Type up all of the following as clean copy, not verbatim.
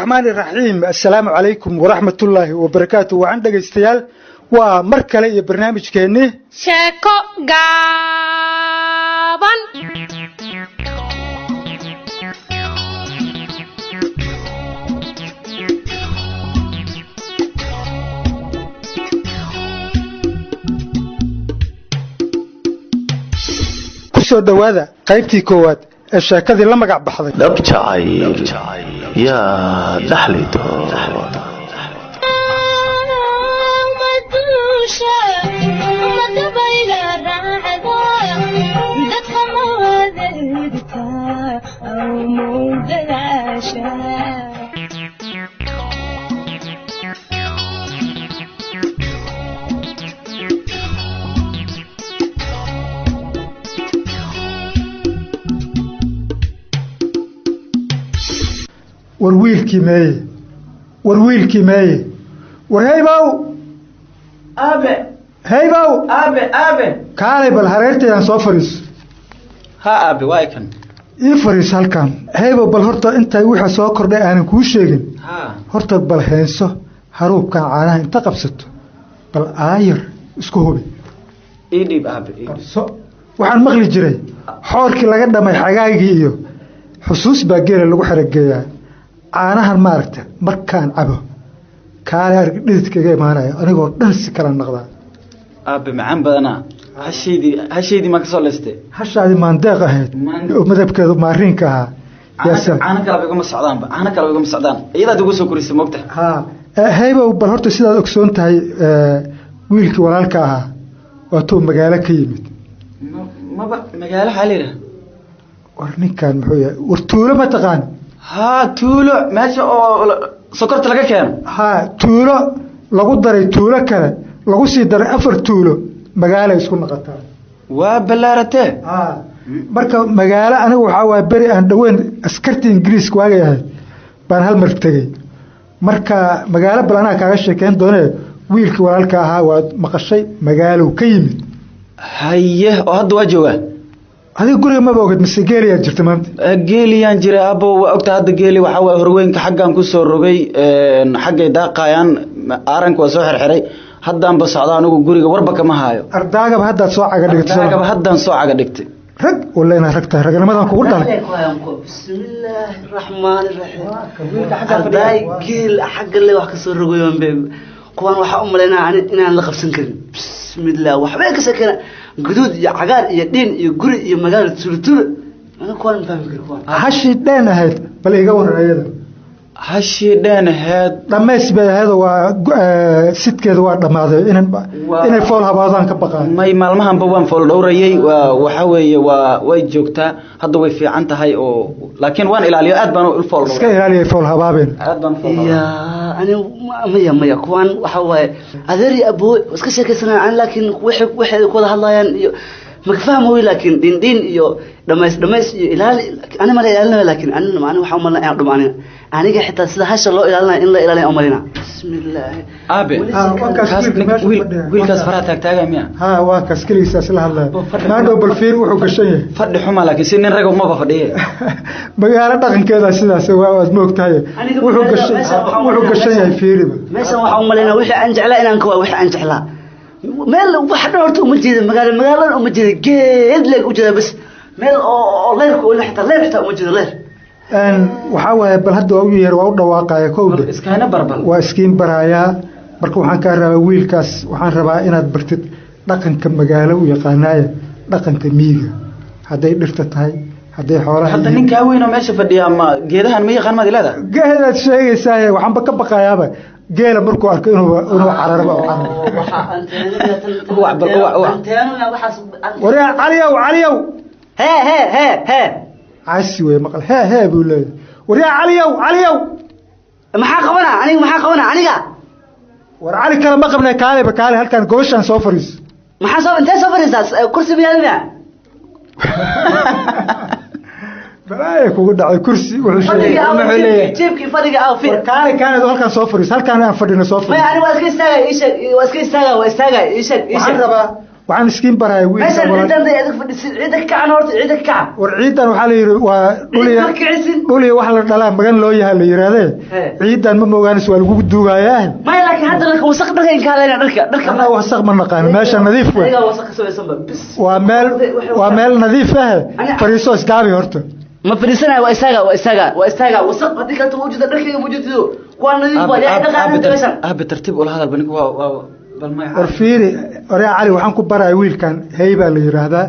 Raxmaani raxiim. Assalaamu calaykum waraxmatullaahi wabarakaatu. Wacan dhegaystayaal, waa mar kale iyo barnaamijkeennii Sheeko Gaaban. Ku soo dhowaada qaybtii koowaad ee sheekadii la magac baxday Dhab Jacayl Yaa Dhaxli Doona. War wiilkii meeye? War wiilkii meeye? War heybow! Aabe. Heybow! Aabe, aabe. Kaalay bal hareerteedaan soo fadhiiso. Ha aabe, waa kan. Ii fadhiiso halkan, heybow. Bal horta intay wixii soo kordhay aanan kuu sheegin, horta bal heenso haruubkan caanaha inta qabsato, bal aayar isku hubi. Ii dhiib aabe, ii dhiib. Qabso. Waxaan maqli jiray xoorkii laga dhamay xagaagii iyo xusuus baa geela lagu xerageeyaa. Caanahan maaragta markaan cabo, kaale arg, dhididka iga imaanaya anigoo dhan si kala naqdaa. Aabe, macaan badanaa. Hashaydii, hashaydii maa kasoo leystay? Hashaadii maandeeq ahayd oo madabkeedu maariinka ahaa. Caano kalaba iguma socdaanba, caano kalaba iguma socdaan. Iyadaad igu soo korisay, moogta. Ha, haybow, bal horta sidaad ogsoon tahay, wiilkii walaalka ahaa waatuu magaalo ka yimid. Maba magaalo waxaa la yidhaha? War ninkan muxuu yahay? War tuulo ma taqaan? Haa, tuulo meesha oo sokorta laga keeno. Ha, tuulo lagu daray tuulo kale, lagu sii daray afar tuulo, magaalay isku noqotaa. Waa ballaaratee. Ha, marka magaalo anigu waxaa waaya beri aan dhoweyn askartii Ingiriiska waagay ahayd baan hal mar tegey. Marka magaalo bal anaa kaaga sheekeyn doonee, wiilkii walaalka ahaa waad maqashay, magaalow ka yimid. Haye, oo hadda waa joogaa? Adiga guriga maba oged mise geeliyaad jirta maanta? Geeliyaan jiray abo, waa ogta. Hadda geeli waxaa waay horweynka xaggaan kusoo rogay, xaggay daaqayaan. Aaranka waa soo xirxiray, haddaanba socda anigu, guriga warba kama haayo. Ardaagaba haddaad soo caga dhigtay? Ardaagaba haddaan soo caga dhigtay. Rag walla inaad rag tahay, ragnimadan kugu dhalay. Bismillaahi raxmaani raxiim. Ardaay geel xagga le wax kasoo rogayoon be kuwaan waxaa u malaynaa ani inaan la qabsan karin. Bismillah, waxbay ka sheekena, guduud iyo cagaar iyo dhiin iyo guri iyo magaalo, tuulo tuulo. Aniga kuwaan ma fahmi kari kuwaan. Hashii dheen ahayd bal iga waran ayada. Hashii dheen aheed? Dhammays bay ahayd oo waa sidkeeda waa dhammaaday, inay fool habaadaan ka baqaan. May, maalmahanba waan fool dhowrayay. Waa waxaa weeye, waa way joogtaa hadda, way fiican tahay oo laakiin waan ilaaliyo, aad baan u fool Iska dhowray. ilaaliyay fool habaabeen. Aad baan u fool dhowray. Ya, ani maya, maya, kuwaan waxa waaye adeer iyo aboowe iska sheekaysanayaan ani, laakiin waxay ku wada hadlayaan iyo maka fahmayo, laakiin dhindhin iyo dhamays dhamays iyo ilaali ani mala ilaalinayo, laakiin ani ani waxaa umalina inaan dhumo aniga xitaa sida hasha loo ilaalinayo in la ilaalinayo umalina. Bismillaahi. Aabe. Ah, waa kaas kaas wiilka meesha fadhiya. Wiilkaas faraha taagtaaga miya? Ha, waa kaas keligiisaas la hadlaya. Maadhow bal fiir wuxuu gashan yahay. Fadhi xuma, laakiin si nin raga umaba fadhiye. Magaalo dhaqankeeda sidaas waa, waad moogtahay. Aniga wuxuu magaalada- gashan meesha waxaan wuxuu u gashan yahay fiiriba. Meeshan waxaa umalaynaa wixii aan jeclaa inaan ka waa wixii aan jeclaa meel wax dhan horta uma jeeda magaalo, magaaladan uma jeeda, geed leeg u jeeda bas, meel oo leyrka oo xitaa leyr xitaa uma jeedo leyr. Waxaa waaye bal hadda waa u yeer, waa u dhawaaqaya kowdha. Iskaana barbal. Waa iskiin barayaa. Marka waxaan kaa rabaa wiilkaas, waxaan rabaa inaad bartid dhaqanka magaalo u yaqaanaaya, dhaqanka miyiga, hadday dhirta tahay, hadday xoolaha Hadda yihiin. Ninkaa weyn oo meesha fadhiya ma geedahan ma yaqaan maad ileedahay? Geedaad sheegaysaaye, waxaanba ka baqayaaba geela markuu arko inuu cararaba oo cararo. Uwac bal, uwac, uwac. Waryaa Caliyow, Caliyow! Hee hee hee hee! Casi wey, maqal hee hee buu leeyahay. Waryaa Caliyow, Caliyow! Maxaa qabana aniga? Maxaa qabana aniga? War Cali kale ma qabnay, kaaleba kaale, halkaan gobashaan soo fariiso. Maxaa soo intee soo fadhiisaa? Kursi miyaa miya? Balaaya kugu dhacay, kursi wuxuu sheegay. Fadhiga aw. Muxuu leeyahay? Jiibkii fadhiga aw War kaale, kaale, halkaan soo fariiso, halkaan aan fadhino soo maya fariiso. Aniga waa iska istaagay, ii sheeg, waa iska istaaga, waa istaagay, ii sheeg, ii Waxaan sheeg. rabaa, Waxaan iskiin baraya wiilka Meeshaan walaal. Ciidan day adag fadhisin, ciida ka kacan horta, ciida ka kaca. War ciidan waxaa la yidhi waa dhuliya. Ciid ma kicisin. Dhuliya wax la dhalaa magan loo yaha la yidhaahdee. Ciidan ma moogaanis, waa lagugu duugayaa. Maya, laakiin hadda dharka wasaq, dharka in kaaleyna, dharka dharka. Anaa wasaq ma naqaano, meesha nadiif wey. Adigaa wasaq ka samaysanba bis. Waa meel nadiif ah, fariiso, isgaabi horta. Ma fadhiisanayo, waa istaaga, waa istaaga, waa istaaga. Wasaq haddii kaleta ma ujeeda, dharkayga ma ujeedido, waa nadiif, waa yaa dhaqaana meeshan. Aabe, tartiib ula hadal ba ninka, waa bal maya. War fiiri, oraa Cali, waxaan ku baraya wiilkan hey baa la yidhaahdaa.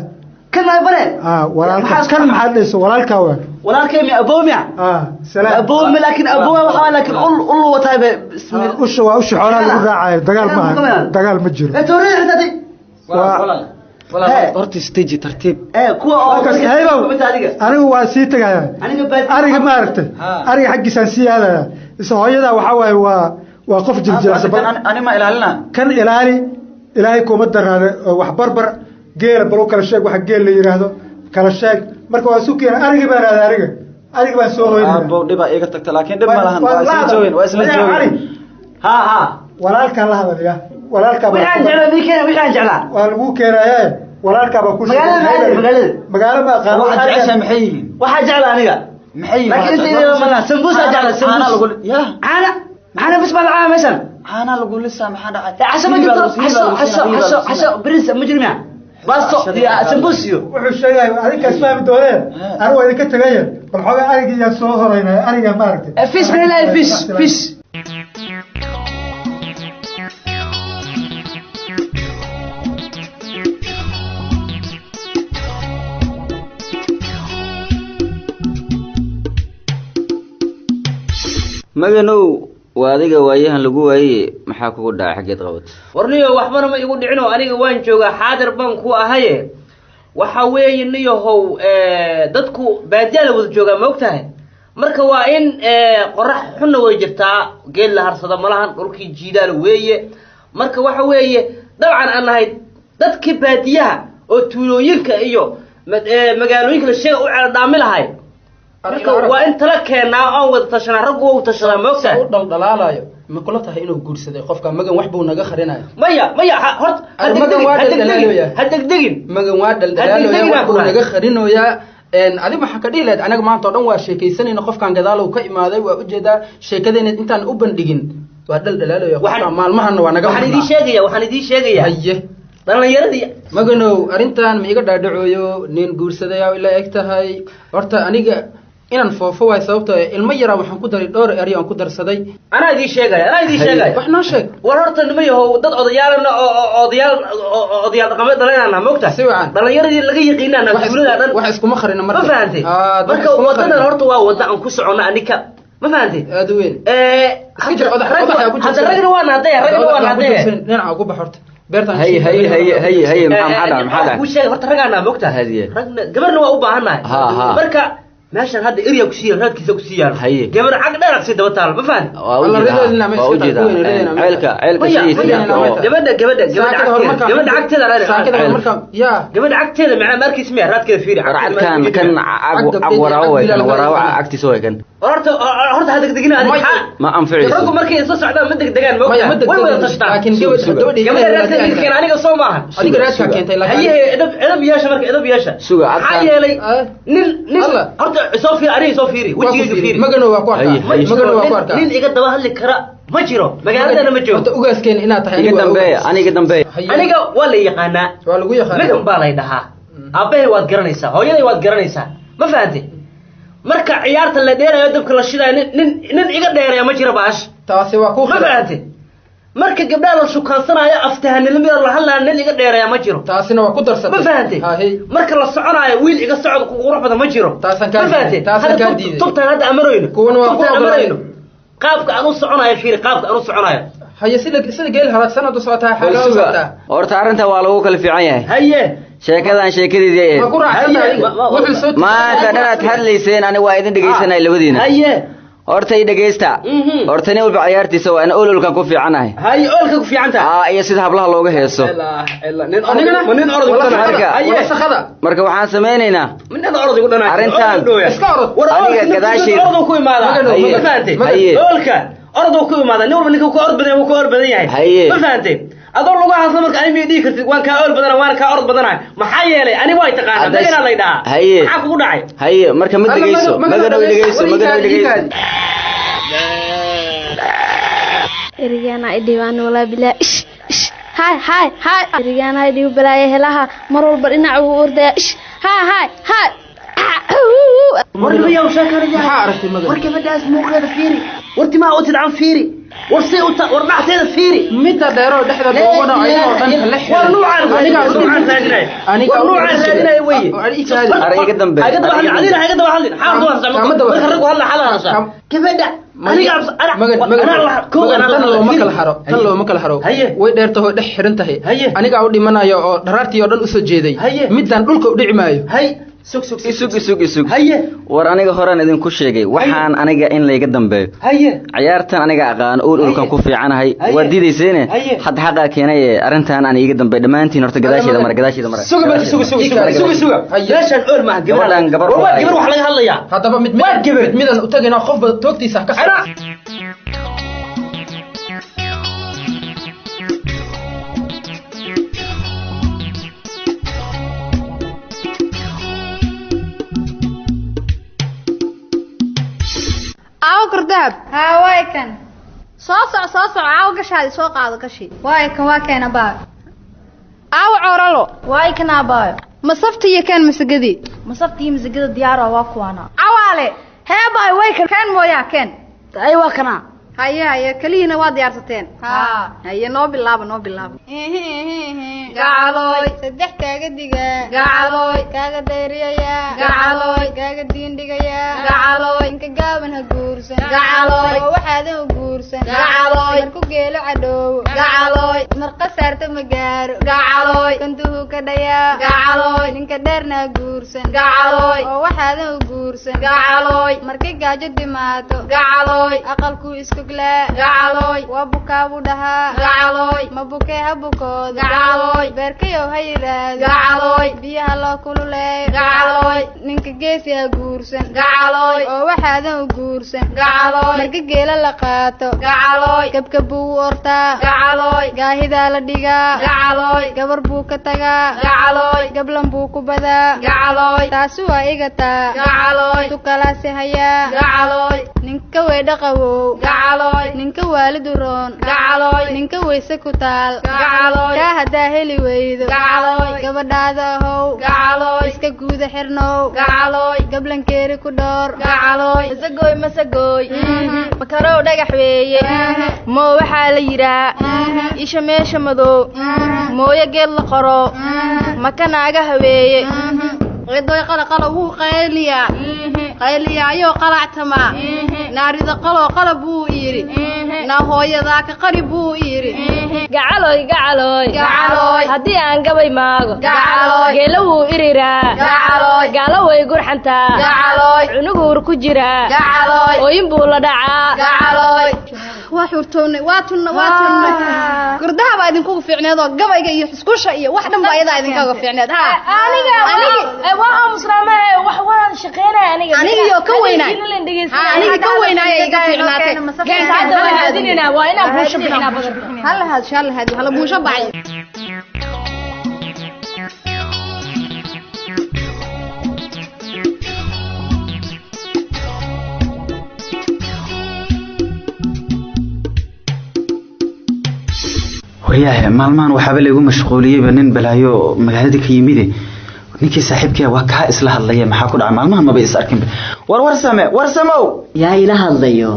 Kan maa bare? Ah, walaalka kan maxaa dhayso, walaalkaa waa. Walaalkay mi aboow miya? Ah, salaam. Aboow mi, laakiin aboow waxa waa, laakiin ul wataa be, bismillah. Usha waa usha xoolaha lagu raacayo, dagaal ma aha, dagaal ma jiro. Ee toorida xitaa di. Walaal, walaal, horta stage tartiib. Ee kuwa oo Halkaas heybow. Kumid adiga. Anigu waa sii tegaya. Aniga baadi. Ariga ma aragtay? Ariga xaggiisaan sii aadaya. Isa hooyadaa waxaa waaye waa qof jiljilacsan. Ani ma ilaalina? Kan ilaali, ilaahay kuma daraade oo wax barbar geela bal u kala sheeg, waxa geel la yidhaahdo kala sheeg. Marka waa isu keena, arigi baan aaday, ariga baan soo hoynaya. Aabo, dhibaa iiga tagta, laakiin dhib ma lahan, waa isla joogeen, waa isla joogeen. Ha ha. Walaalkaan la hadalaya, walaalkaa baa. Wixii aan jeclaa mii keena, wixii aan jeclaa. Waa lagu keenayaa, walaalkaa baa ku Magaalada ma aadi, magaalada. Magaalo ma aqaano. Waxaad jeceshahay maxay yihiin? Waxaa jeclaa aniga. Maxay yihiin? Laakiin inta idin ma laha, sambuusa jeclaa, Caana sambuus. lagu ya. Caana, caana bis baa la caa meeshan. Caana lagu lisaa, maxaa dhacay? Ee casho ma jirto, casho casho casho casho bariis ma jiro miya? Baasto iyo sambuus iyo. Wuxuu sheegaya adinkaas fahmi doonee, anigu waa idinka tegaya, bal xoogaa arigii yaan soo horeynaya, ariga ma aragtay? Ee fish ma ilahay, fish fish. Maganow, waa adiga waayahan lagu waaye, maxaa kugu dhacay? Xaggeed qabat? Warniyo, waxbana ma igu dhicino, aniga waan joogaa, xaadir baan ku ahaye. Waxa weeye niyahow, dadku baadiyaa la wada joogaa, ma ogtahay? Marka waa in qorax xunna way jirtaa, geed la harsado malahan, dhulkii jiidaal weeye. Marka waxa weeye dabcan aan nahay dadkii baadiyaha oo tuulooyinka iyo magaalooyinka la sheega u ceeldhaami lahay. Marka waa in tala keenaa oon wada tashanaa, raggu waa u tashadaa, ma ogtahay? U dhaldhalaalayo ma kula tahay inuu guursaday qofka magan? Wax buu naga kharinayo. Maya, maya, horta ha Magan degdegin, waa ha degdegin, dhaldhalaalooya. ha degdegin. Magan waa dhaldhalaalooya. Degdegin wax baan ku buu dhahay. Naga kharinoyaa. Adi maxaa ka dhihi lahayd? Anaga maanta oo dhan waa sheekaysanayna, qofkan gadaalow ka imaaday, waa ujeedaa sheekadayna intaan u bandhigin waa dhaldhalaalooya qofka, maalmahana waa naga Waxaan idiin maqnaa. sheegaya, waxaan idiin sheegaya Haye. Dhalinyaradii. Maganow, arrintan ma iga dhaadhacooyo, nin guursaday ila eg tahay. Horta aniga inaan foofo waay, sababtoo ah ilmo yaraa waxaan ku daray dhowr eri aan ku darsaday. Anaa idiin sheegaya, anaa idiin sheegaya. Wax noo sheeg. War horta nima yahow, dad odayaalana oo odayaal oo odayaal dhaqameed dhalinana, ma ogtahay? Si wacan. Dhalinyaradii laga yaqiinana tuulada dhan. Wax iskuma kharina marka. Ma fahantay? Ah, dad Marka iskuma wadadan kharina. horta waa wada aan ku socono anika, ma fahantay? Aad u weyn. Iska jir, odax ayaa ku Hadda jirsan. ragna waa naadaya, ragna waa Odax ayaa ku naadaya. jirsan. Dhinaca ugu bax horta beertan. Haye, haye, haye, haye, haye, maxaa dhacay, maxaa dhacay? Kuu sheegay horta, ragaana ma ogtahay? Hadiye. Ragna gabarna waa u baahannahay. Ha, ha. Marka meeshan hadda erya ku siiya, raadkiisa ku siiyaa. Haye. Gabar cag dheer ag sii daba taal, ma fahanti? Waa ujeedaa, waa ujeedaa. Ceelka, ceelka Maya, shiisa oo gabadha gabadha gabadha Saakada cagteeda horumarka. Gabadha cagteeda Saakada horumarka ya. Gabadha cagteeda macnaa ma arkaysa miya? Raadkeeda fiiri. War cadkan kan cag cag waraawo way kan, waraawo agtiisa way kan. Horta horta ha degdegina adiga. Ma anficayso. Raggu markay isla socdaan ma degdegaan, ma Maya, ma ogtahay? Way wada degdegin. tashtaan. Laakiin Suga, gabadha suga. Gabadha raadkeeda idinkeena aniga soo maaha. Adiga raadkaa keentay, laakiin Haye, edab edab yeesha, marka edab yeesha. Suga, maxaa cadkaan. yeelay nin nin Alla. horta soo fiiri, aniga soo fiiri, Waa ku wejigayga fiiri. fiiri. Magano waa ku arkaa. Haye, haye. Magano waa ku arkaa. Nin iga daba hadli kara ma jiro, magaaladana ma joogo. Horta ugaaskeena inaad tahay Iga aniga waa dambeeya, ugaas. aniga dambeeya. Haye. Aniga waa la yaqaanaa. Waa lagu yaqaanaa. Magan baa lay dhahaa, aabbahay waad garanaysaa, hooyaday waad garanaysaa, ma fahantay? Marka ciyaarta la dheerayo, dabka la shidayo, nin iga dheeraya ma jiro baash. Taasi waa ku Ma fahantay? Marka gabdhaha la shukaansanaayo, aftahanimada la hadlaayo, nin iga dheeraya ma jiro. Taasina waa ku darsatay. Ma fahantay? Haye. Marka la soconaayo, wiil iga socod ku qurux badan ma jiro. Taasaan kaa Ma fahantay? diiday. Taasaan Hadda kaa diiday. Tubtaan hadda amarayno. Kuwana waa ku Tubtaan ogolaaday. amarayno, qaabka aan u soconayo fiiri, qaabka aan u soconayo. Haye, sida geel halaagsan aad u socotaa, Bal xaagaa u suga. socotaa. Horta arrinta waa lagu kala fiican yahay. Haye. Sheekadan sheekadeedii Ma ahayd. ku raacsan tahay Haye, adiga? Wuxuu soo Maanta dhan aad hadlayseen, aniga waa idin dhegaysanay labadiina. Haye. Horta i dhegaysta. Horta nin walba ciyaartiisa waa in ololkan ku fiicanahay. Haye, oolka ku fiican tahay. Aa, iyo sida hablaha looga heeso. Nin Anigana orod, nin orod igu wala dhanaayo. sakada, Haye. wala sakada. Marka waxaan samaynaynaa Nin orod igu dhanaayo. Arrintan. Iska orod. War Aniga oolka gadaasheeda. orod ku imaadaa. Magano, Ma magano. fahantay? Haye. Oolka orod ku imaadaa, nin walba ninka ku orod badan yahay, wuu ku orod badan yahay. Haye. Ma fahantay? Adoo lagu hadlo marka ani ma dhihi kartid waan kaa ool badana, waan kaa orod badanahay. Maxaa yeelay ani waa taqaanaa, maganaa lay dhahaa. Haye. Maxaa kugu dhacay? Haye, marka ma dhegeyso, maganow dhegeyso, maganow dhegeyso. Erigana idhibaan walaa bilaa ish ish hay hay hay. Erigana idhibu balaaya helaha mar walba dhinac uu ordaya ish hay hay hay. War nimayow sheekanaya. Maxaa aragtay magan? War gabadhaas muuqeeda fiiri, war timaha u tidcan fiiri, war say u ta, war dhacteeda fiiri. Midda dheeroo dhexda dhuubana ayagoo dhan kala War nuucaan, anigaa nuucaan raadinaya. Anigaa War nuucaan raadinaya weye. Ara iga dambe. Ha iga daba hadlin, adina ha iga daba hadlin. Xaal ku hadashaa, Kama daba- marka raggu hadla, xaal hadashaa. Gabadha aniga ana magan magan anaa la- kow magan anaa la tan looma hadlay. kala haro, tan looma kala haro. Haye. Way dheertaho dhex xiran tahay. Haye. Anigaa u dhimanayo oo dharaartii oo dhan usoo jeeday. Haye. Midaan dhulka u dhici maayo. Hay, sug sug sug. Isug isug isug. Haye. War aniga horaan idinku sheegay waxaan aniga in layga dambeeyo. Haye. Ciyaartan aniga aqaan, ool oolkan ku fiicanahay. Haye. Waa diidayseene. Haye. Had xaqaa keenay ee arrintan aan iiga dambeey dhammaantiin horta gadaasheeda mara, gadaasheeda mara. Suga marka, suga suga suga suga suga. Haye. Meeshaan ool maaha, gabar. Gabadhaan gabar War waa waaye. gabar wax laga hadlayaa. Haddaba mid Waa mid gabar. mid midaan u tagaynaa, qofba toogtiisa ha ka soo. Anaa Aawo kordahab. Haa, waay kan. Soo soco, soo soco. Aawo gashaadi soo qaado gashi. Waay kan, waa keena baa. Aawo cooralo. Waay kan abaayo. Masafta iyo keen masagadii. Masafta iyo masagada diyaar ah, waa kuwaana. Cawaale hee baay, way kan keen mooyaa keen. Ay, waa kana. Haye haye, kelihiina waa diyaarsateen. Haa. Haye, noo bilaaba, noo bilaaba. Gacalooy saddex kaaga diga, gacalooy kaaga dayriyaya, gacalooy kaaga diindhigaya, gacalooy inka gaaban ha guursan, gacalooy oo waxaadan u guursan, gacalooy marku geelo cadhoowo, gacalooy marqa saarta ma gaaro, gacalooy kantuhu ka dhayaa, gacalooy ninka dheerna ha guursan, gacalooy oo waxaadan u guursan, gacalooy markay gaajo dhimaato, gacalooy aqalkuu iskuglaa, gacalooy waa bukaa buu dhahaa, gacalooy ma bukee ha bukoodo, gacalooy beerkayow ha yidhaahdo, gacalooy biyaha loo kululeeyo, gacalooy ninka geesi ha guursan, gacalooy oo waxaadan u guursan, gacalooy marka geela la qaato, gacalooy kabkab buu u ortaa, gacalooy gaahidaa la dhigaa, gacalooy gabar buu ka tagaa, gacalooy gablan buu ku badaa, gacalooy taasi waa iga taa, gacalooy tukalaasi hayaa, gacalooy ninka weydha qabow, gacalooy ninka waalidu roon, gacalooy ninka weyse ku taal, gacalooy kaa haddaa heli weydo, gacalooy gabadhaada ahow, gacalooy iska guuda xirnow, gacalooy gablankeeri ku dhoor, gacalooy. Masagoy masagoy makarow dhagax weeye, moo waxaa la yidhaa isha meesha madow, mooyo geed la qoro, maka naaga haweeye. Eedoy qala qala wuu qayliyaa, qayliyaayoo qalactamaa, naarida qaloo qala buu yidhi, naa hooyadaa ka qari buu yidhi. Gacaloy gacaloy. Gacalooy. Haddii aan gabay maago. Gacalooy. Geelo wuu iriraa. Gacalooy. Gaalo way gurxantaa. Gacalooy. Cunuguur ku jiraa. Gacalooy. Ooyin buu la dhacaa. Gacalooy waa xurtownay, waa tunna, waa tunna. Gurdaha baa idinkuga fiicneed oo gabayga iyo xuskusha iyo wax dhan baa iyadaa idinkaga fiicneed ha. Aniga Anigi- waa aamusnaa maahe, wax waan shaqeynaya aniga. Anigii oo ka weynaay. Adigiina leen Ha, dhegeysanaya. anigii ka weynaay iga fiicnaatay. Keen, Hadda keen, waan hala haadin. haadinaynaa, waa inaan buusho bixinaa badan. Hala haadsho, hala haadiyo, hala buusho bacyo. Waryahe, maalmahan waxaaba laygu mashquuliyeyba nin balaayo magaalada ka yimide. Ninkii saaxiibkaya waa kaa isla hadlaya. Maxaa ku dhaca? Maalmahan maba is arkinba. War warsame, warsamow. Yaa ila hadlayo?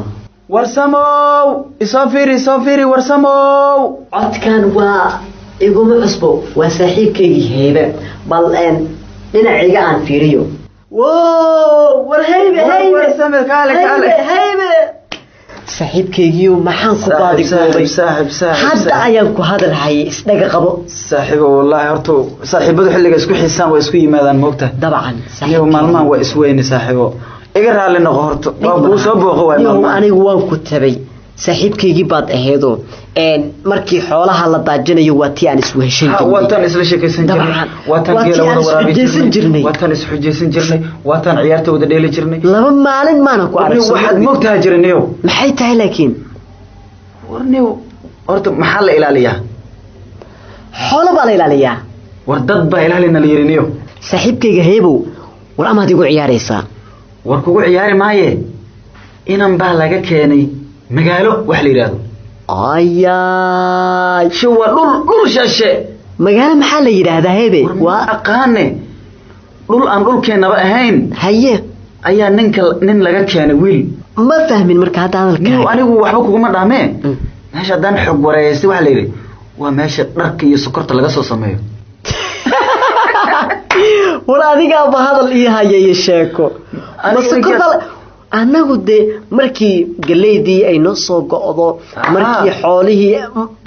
Warsamow, isoo fiiri, isoo fiiri, warsamow. Codkan waa iguma cusbo, waa saaxiibkaygii Heybe. Bal een dhinacayga aan fiiriyo. Wow, war Heybe, Heybe. Warsame, kaale kaale. Heybe, Heybe, saaxiibkaygiiyo maxaan ku baadigoobay? Saaxiib, saaxiib. Hadda ayaan ku hadalhayay, isdhaga qabo. Saaxiibo, wallaahi horta saaxiibadu xilliga isku xiisaan waa isku yimaadaan, moogta. Dabcan. Niyow, maalmahan waa isweyne saaxiibo, iga raalli noqo horta, waa kuu soo booqo waay Niyow, maalmahan. Anigu waan ku tabay, saaxiibkaygii baad aheedoo een markii xoolaha la daajinayo waa tii aan isweheshan Ha, jirnay. waataan isla sheekaysan jirnay. Dabcan. Waataan Waa tii geela aan wada waraabi isxujaysan jirnay. Waataan isxujaysan jirnay, waataan ciyaarta wada dheeli jirnay. Laba maalin maana ku arag. Warniyow, waxaad moogtaha jira niyow. Maxay tahay laakiin? Warniyow, horta maxaa la ilaaliyaa? Xoolo baa la ilaaliyaa. War dad baa ilaalina la yiri niyo. Saaxiibkayga Heybow, war amaad igu ciyaaraysaa? War kugu ciyaari maaye, inan baa laga keenay magaalo wax la yidhaahdo. Ayaay, shuwa dhul dhul shashe. Magaalo maxaa la yidhaahdaa Heybe? Waa aqaane dhul aan dhulkeennaba ahayn. Haye, ayaa ninka nin laga keenay wiil. Ma fahmin marka hadda hadalkaaga. Anigu waxba kuguma dhaamee. Meesha haddaan xog wareeystay waxaa la yidhi waa meesha dharka iyo sokorta laga soo sameeyo. War adigaaba hadal ii haya iyo sheeko. Annagu dee markii galeydii ay noo soo go'do, markii xoolihii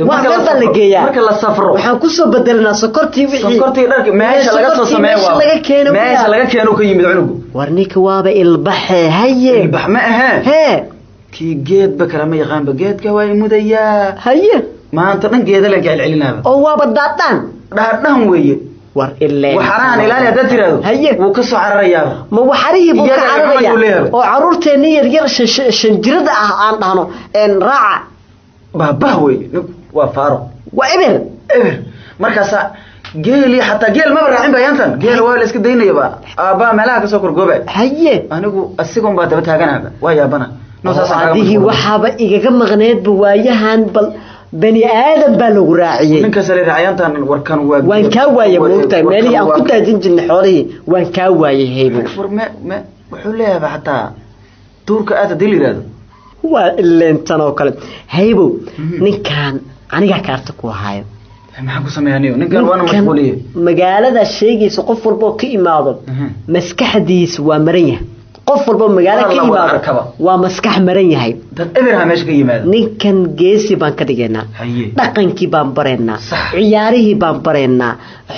wax meel baa la geeyaa, marka la safro waxaan kusoo bedelanaa sokortii wixii sokortii dharka meesha laga soo sameeyo, meesha laga keeno, meesha laga keeno ka yimid cunugu. War ninka waaba ilbaxe. Haye, ilbax ma ahee. Hee, kii geedba kalama yaqaanba, geedka waa imudayaa. Haye, maanta dhan geeda laan kacelcelinaaba oo waaba daadhaan dhaadhaan weeye. War ileen waxarahan ilaali haddaad tiraahdo, haye, wuu ka soo cararayaaba. Ma waxarihii buu ka cararaya oo caruurteenni yar yar shanjirada ah aan dhahno raaca baabah weeye. Waa faaro, waa eber eber. Markaasaa geeli xataa geel maba raacin ba yaantan geel waa la iska daynayaba, aabbaa meelaha kasoo korgooba. Haye, anigu asigoon baa daba taaganaba, waa yaabana. Adigii waxaaba igaga maqneedba waayahan, bal bani aadam baa lagu raaciyey. Ninkaas la raacayantan warkan waa waan kaa waayay, moogtahay meelihii aan ku daajin jirnay xoolihii waan kaa waayay Heybo. War me me wuxuu leeyahay xataa duurka aad hadii la yidhaahdo waa ileentan oo kale. Heybo, ninkan anigaa kaarta ku ahaayo. Maxaan ku sameeyaa niyo? Ninkan waana mashquuliye. Magaalada sheegaysa qof walba oo ka imaado maskaxdiisa waa maran yahay. Qof walba magaalo ka yimaado waa maskax maran yahay. Dad eberha meesha ka yimaado. Ninkan geesi baan ka dhigaynaa, dhaqankii baan baraynaa, ciyaarihii baan baraynaa,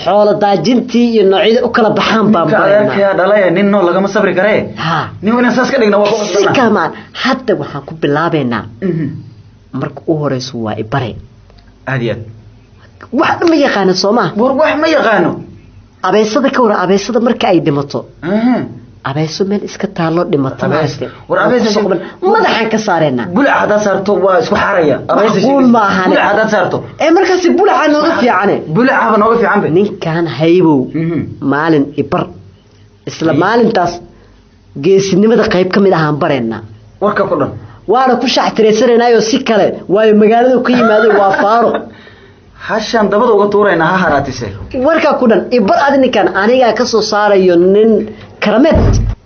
xoolo daajintii iyo noocyada u kala baxaan baan baraynaa. Adeerkayaa dhalaya nin nool lagama sabri karee. Nin inaan saas ka dhigna waa ku si kalmaan. Hadda waxaan ku bilaabaynaa marka u horeyso waa ibare. Aad iyo aad wax ma yaqaano soo maa? War wax ma yaqaano. Abeesada ka war, abeesada marka ay dhimato, abeeso meel iska taalo dhimato madaxaan ka saareenaa. Bulac haddaad saarto waa isku xaraya. Macquul ma ahane. Bulac haddaad saarto ee markaasi bulaca nooga fiicane. Bulacaba nooga fiican be. Ninkan Haybow maalin ibar, isla maalintaas geesinimada qayb ka mid ahaan bareynaa. Warka ku dhan waana ku shactireysanaynaayo si kale, waayo magaaladu ka yimaado waa faaro. Hashaan dabada uga tuuraynaa ha haraatise. Warkaa ku dhan ibar adi ninkan anigaa ka soo saarayo nin karameed.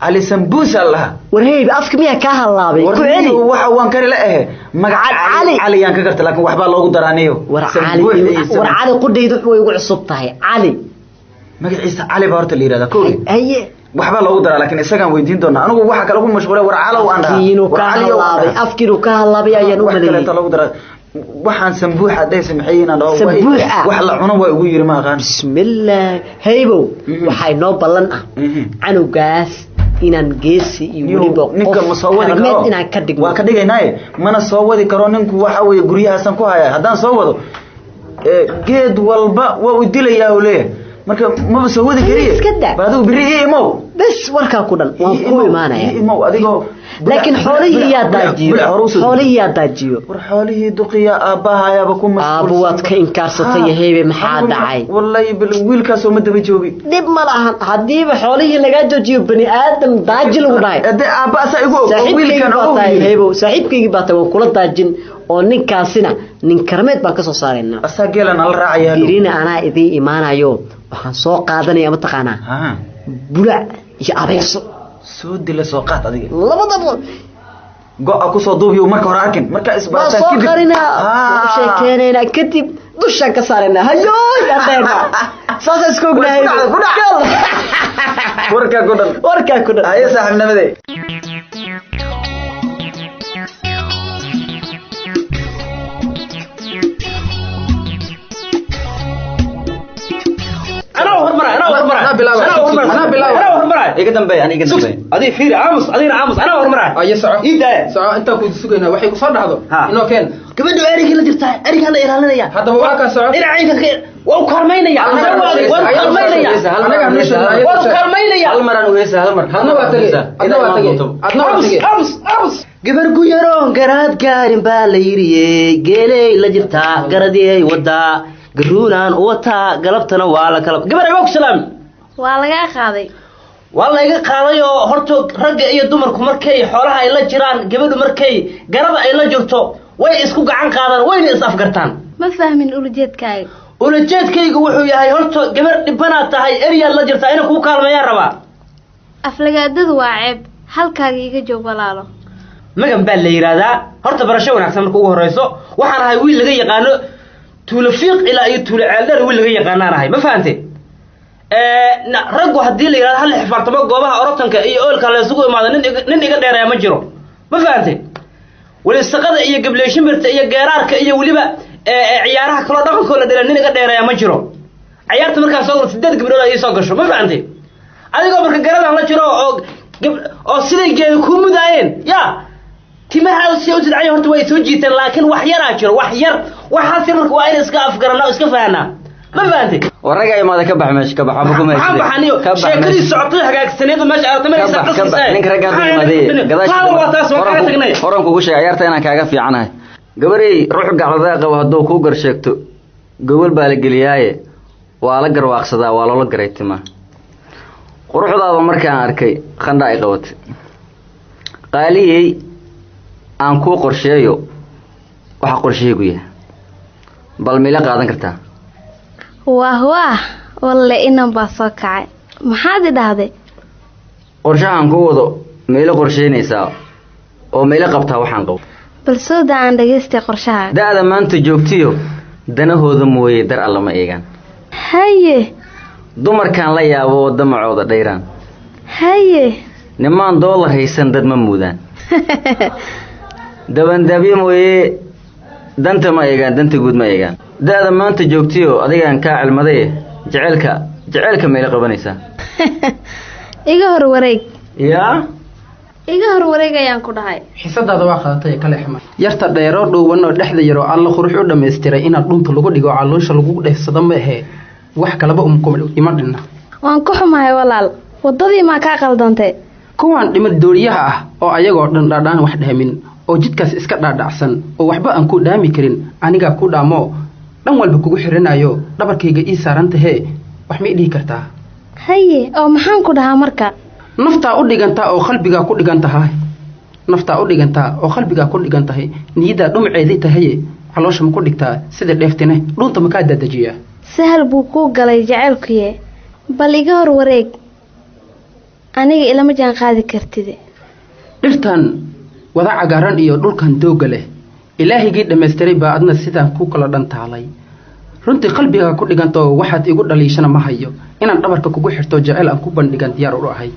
Cali Sambuus allaha. War Heyb, afka miyaa kaa halaabay? Ku celi. Waxa waan kari la ahe magaca Cali Cali yaan ka garta, laakiin waxbaa loogu daraaniyo. War Cali, war Cali qudhaydu way ugu cusub tahay. Cali magaciisa Cali baa horta la yidhahdaa kow. Haye, waxbaa loogu daraa, laakiin isagaan weydiin doonaa. Anigu waxa kale ku mashquulay war calow aan dhahaa. War Cali halaabay, afkiinu ka halaabay ayaan u maleeyay. Wax kaleeto loogu daraa. Waxaan sambuuxa dhaysa maxay inaan dhaho wax la cuno waa ugu yiri ma aqaan. Bismillaah. Heybow, waxaa inoo ballan ah canugaas inaan geesi iyo weliba ninka ma soo wadi karo inaan ka dhigno. Waa ka dhigaynaaye, mana soo wadi karo ninku. Waxa weeye guryahaasan ku haya, haddaan soo wado geed walba waa u dilayaa uu leeyahay, marka maba soo wadi kariye. Ba adigu biri ii imow bes. Warkaa ku dhan waan ku imaanaya. Ii imow adigoo. Laakiin xoolihii yaa daajiyo? Xoolihii yaa daajiyo? War xoolihii duqiya aabbaha ayaaba ku mashquulsan. Aabbo waad ka inkaarsatay Heybe, maxaa dhacay? Wallahi bil wiilkaasoo ma daba joogi. Dhib ma lahan haddiiba xoolihii lagaa joojiyo, bani aadam daaji lagu dhahay. Hadee aabba asaa igu og oo wiilkan og Heybow, saaxiibkaygii baa tahay, waan kula daajin oo ninkaasina nin karameed baan ka soo saaraynaa. Asaa geela nala raacaya. Birina anaa idiin imaanayo, waxaan soo qaadanaya mataqaanaa bulac iyo abeeso. Soo dila, soo qaad adiga labadaba. Go'a kusoo duubiyo marka hore arkin marka isbarataan kadib. Waa soo qarinaa, waa sheekeynaynaa kadib dushaan ka saaraynaa. Hayooy adheena saasa isku ognahay. Warkaa ku dhan, warkaa ku dhan. Haye saaxiibnimadee. Iga dambeey, ani iga dambeey. Adiga fiiri aamus, adigana aamus, anaa hormaraa. Aye soco. Ii daaya. Soco intaa ku sugaynaa waxay ku soo dhacdo. Inoo keen. Gabadhu erigii la jirtaa, erigaa la ilaalinaya. Haddaba waa kaa soco. Dhinacayga ka waa u kaalmaynaya. Waa u kaalmaynaya. Waa u kaalmaynaya. Hal mar aan u heesa, hal mar. Adna waa tagay. Adna waa tagay. Adna waa tagay. Aamus, aamus. Gabar guyaroon garaad gaarin baa la yidhi, geeley la jirtaa garadiyey wadaa. Garuunaan u wataa galabtana waa la kala gabar waa ku salaam. Waa lagaa qaaday. Waa layga qaaday oo horta ragga iyo dumarku markay xoolaha ay la jiraan, gabadhu markay garaba ay la jirto way isku gacan qaadaan, wayna is afgartaan. Ma fahmin ulajeedkaaga. Ulajeedkaygu wuxuu yahay horta gabar dhibanaad tahay, eryaad la jirtaa, inay kugu kaalmeeyaan rabaa. Aflagaadadu waa ceeb, halkaaga iga joog walaalo. Magan baa la yidhaahdaa. Horta barasho wanaagsan marka ugu horeyso. Waxaan ahay wiil laga yaqaano tuulo fiiq ilaa iyo tuulo ceeldheer, wiil laga yaqaanaan ahay, ma fahante? Raggu haddii la yidhahdo hal xifaartamo goobaha orotanka iyo oolka la isugu imaado, nin iga dheereeya ma jiro, ma fahante? Weli saqada iyo gableeshimirta iyo geeraarka iyo weliba ciyaaraha kaloo dhaqankoo la dhela nin iga dheereeya ma jiro. Ciyaarta markaan soo galo 8 gabdhood ay ii soo gasho, ma fahante? Adigoo marka garadan la jiro oo siday geeda kuu mudaayeen yaa timahaada si u tidcay, horta way soo jiiteen, laakiin wax yaraa jiro, wax yar, waxaas yar marka waa in iska afgaranaa oo iska fahanaa, ma fahante? Waraga imaada, ka bax meesha, ka bax waxba kuma maxaan baxaniyo Ka bax sheekadii meesha. Socotay hagaagsaneed meesha aad Ka tamaraysa. bax, ka bax. Ninka ragga hadda imaadee gadaasha waa taas, waa kaga tagnay. Horan kugu sheegay ciyaarta inaan kaaga fiicanahay. Gabarey, ruux gacladaa qabo hadduu kuu gar sheegto, gobol baa la geliyaaye, waa la garwaaqsadaa, waa loola garaytimaa. Quruxdaada markaan arkay khandha ay qabatay. Qaaliyey, aan kuu qorsheeyo waxa qorshahaygu yahay, bal mila qaadan kartaa? Waah waah, walle inan baa soo kacay. Maxaad i dhahday? Qorshahaan ku wado meelo qorsheynaysaa oo meelo qabtaa waxaan qabo. Bal soo daa aan dhagaystay qorshahaaga. Da'da maanta joogtiyo danahooda mooye dar alla ma eegaan. Haye. Dumarkaan la yaabo oo damacooda dhayraan. Haye. Nimaan doolar haysan dad ma muudaan. Dabandabyo mooye danta ma eegaan, danta guud ma eegaan. Da'da maanta joogtiyo adigaan kaa cilmaday, jeceelka jeceelka meelo qabanaysaa. Iga hor wareeg. Yaa. Iga hor wareeg ayaan ku dhahay. Xisadaada waa qadatay kale xuma. Yarta dheeroo dhuuban oo dhexda yaroo alla qurux u dhammaystiray inaad dhunta lagu dhigo, caloosha lagu dheefsado ma ahee, wax kalaba ima dhinna. Waan ku xumahay walaal, waddadii maa kaa qaldantay? Kuwaan dhimad dooriyaha ah oo ayagoo dhan dhaadhaan wax dhahamin oo jidkaas iska dhaadhacsan oo waxba aan ku dhaami karin, anigaa ku dhaamoo dhan walba kugu xiranayo, dhabarkayga ii saaran tahee, wax ma ii dhihi kartaa? Haye, oo maxaan ku dhahaa marka? Naftaa u dhigantaa oo qalbigaa ku dhigan tahay, naftaa u dhigantaa oo qalbigaa ku dhigan tahay, niyaddaa dhumceedii tahaye, caloosha ma ku dhigtaa sida dheeftine, dhuunta ma kaa daadajiyaa? Sahal buu kuu galay jacaylkuye. Bal iga hor wareeg, aniga ilama jaan qaadi kartide. Dhirtan wada cagaaran iyo dhulkan doogga leh ilaahigii dhammaystiray baa adna sidaan ku kala dhantaalay. Runtii qalbigaa ku dhigantoo waxaad igu dhaliishana ma hayo. Inaan dhabarka kugu xirto jecel aan ku bandhigan diyaar u ahay.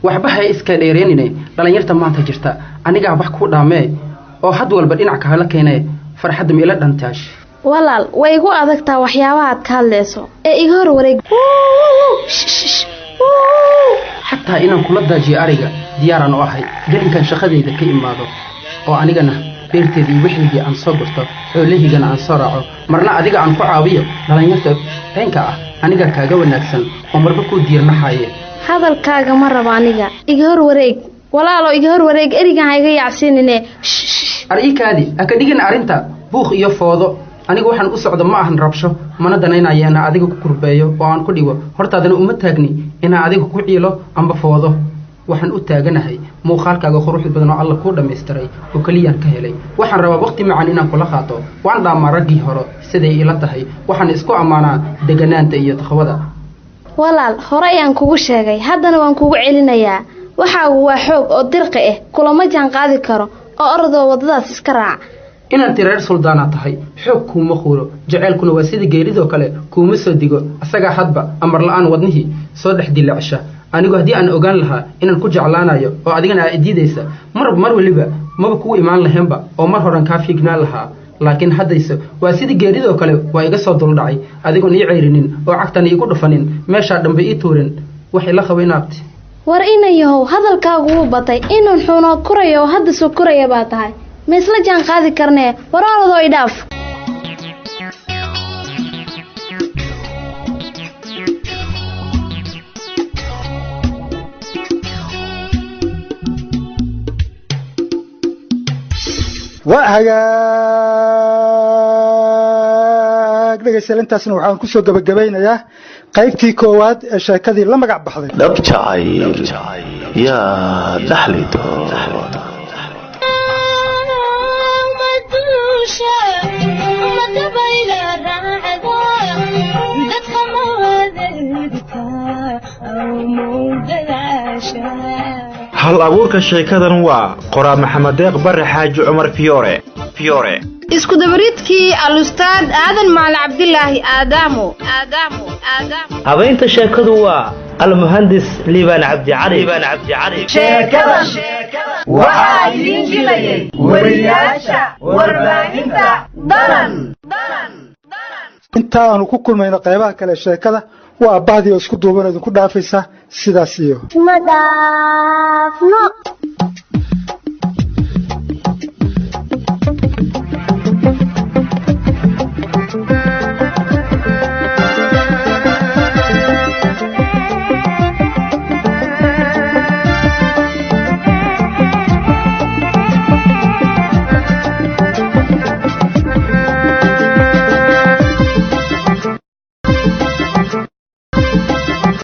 Waxba hay iska dheereynine, dhallinyarta maanta jirta anigaa wax ku dhaamee oo had walba dhinac kahala keenee, farxadda ma ila dhantaash? Walaal, way igu adagtaa waxyaabahaad ka hadlayso ee iga hor wareeg. Xataa inaan kula daajiyo ariga diyaaraan u ahay gelinkan shaqadayda ka imaado, oo anigana beerteeda iyo wixaygii aan soo gurto, xoolahaygana aan soo raaco, marna adiga aan ku caawiyo. Dhallinyarta beenka ah anigaa kaaga wanaagsan oo marba kuu diirnaxaye. Hadalkaaga ma rabo aniga, iga hor wareeg walaalo, iga hor wareeg, erigan ha iga yaacsiinine. Ar-iikaadi ha ka dhigin arrinta buuq iyo foodo. Anigu waxaan u socdo ma ahan rabsho, mana danaynaya inaan adiga ku kurbeeyo oo aan ku dhigo. Hortaadana uma taagni inaan adiga ku ciilo amba foodo. Waxaan u taaganahay muuqaalkaaga quruxda badan oo alla kuu dhammaystiray oo keliyaan ka helay. Waxaan rabaa waqti macan inaan kula qaato. Waan dhaamaa raggii hore siday ila tahay. Waxaan isku ammaanaa deganaanta iyo taqwada. Walaal, hore ayaan kugu sheegay, haddana waan kugu celinayaa, waxaagu waa xoog oo dirqi ah, kulama jaan qaadi karo oo orodoo waddadaas iska raac. Inaan tireer suldaanaa tahay xoog kuuma quuro. Jaceylkuna waa sida geeridoo kale, kuuma soo digo, asagaa hadba amar la-aan wadnihii soo dhex dilacsha. Anigu haddii aan ogaan lahaa inaan ku jeclaanayo oo adigana aa idiidaysa, mar weliba maba kugu imaan lahaynba oo mar horan kaa fiignaan lahaa. Laakiin haddayse waa sidii geeridoo kale, waa iga soo duldhacay adigoon ii ceyrinin oo cagtan iigu dhufanin, meeshaa dhanba ii tuurin. Wax ila qaba inaabti. War inan yahow, hadalkaagu wuu batay. Inan xunoo kuraya oo hadda soo koraya baa tahay, ma isla jaan qaadi karnee? War orodoo idhaaf. Waa hagaag, Dhegaystayaal, intaasna waxaan kusoo gabagabaynayaa qaybtii koowaad ee sheekadii la magac baxday Dhab Jacayl Yaa Dhaxli Doona. Hal abuurka sheekadan waa qoraa Maxamed Deeq Bare Xaaji Cumar Fiyoore Fiyoore. Isku dabaridkii alustaad Aadan Macali Cabdilaahi Aadaamo. Habaynta sheekadu waa almuhandis Liibaan Cabdi Cali. Sheekada waxaa idiin jilayay wariyaasha warbaahinta Danan. Inta aanu ku kulmayno qaybaha kale ee sheekada, waa bahdii oo isku duuban oo idinku dhaafaysa sidaas iyo Ma dhaafno.